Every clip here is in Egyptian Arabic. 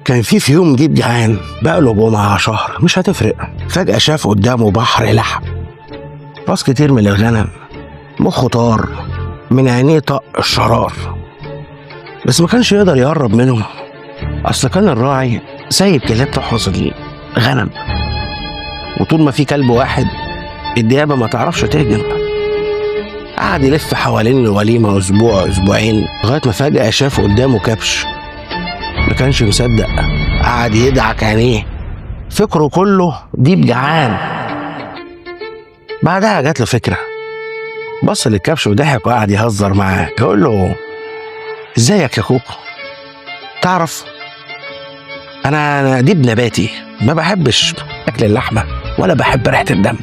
كان في يوم ديب جعان بقاله جمعة شهر مش هتفرق. فجأة شاف قدامه بحر لحم، راس كتير من الغنم، مخه طار من عينيه طق الشرار، بس ما كانش يقدر يقرب منهم، اصل كان الراعي سايب كلاب تحرس الغنم، وطول ما في كلب واحد الديابة ما تعرفش تهجم. قعد يلف حوالين الوليمة أسبوع أسبوعين لغاية ما فجأة شاف قدامه كبش. ما كانش مصدق، قعد يدعك عينيه، فكرة كله ديب جعان. بعدها جات له فكرة، بص للكبش وضحك وقعد يهزر معاه، يقول له ازيك يا كوكو، تعرف انا ديب نباتي، ما بحبش اكل اللحمة ولا بحب ريحه الدم.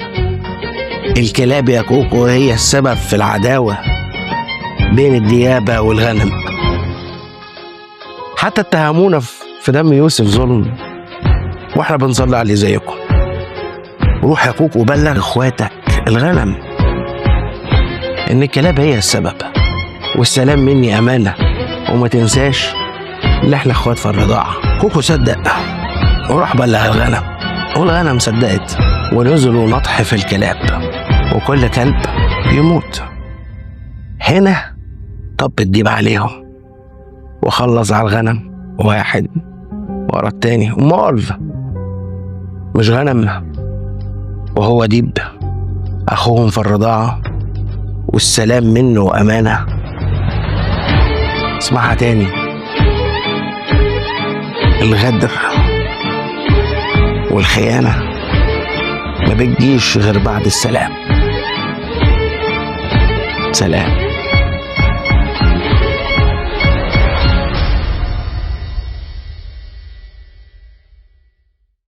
الكلاب يا كوكو هي السبب في العداوة بين الديابه والغنم، حتى اتهمونا في دم يوسف ظلم، واحنا بنصلي عليه زيكم. روح يا كوكو بلغ اخواتك الغنم ان الكلاب هي السبب، والسلام مني امانه، وما تنساش ان احنا اخوات في الرضاعة. كوكو صدق وراح بلغ الغنم، والغنم صدقت، ونزلوا نطح في الكلاب، وكل كلب يموت. هنا طب الديب عليهم وخلص على الغنم واحد ورا التاني. امال مش غنم وهو ديب اخوهم في الرضاعة، والسلام منه امانه. اسمعها تاني، الغدر والخيانة ما بتجيش غير بعد السلام. سلام.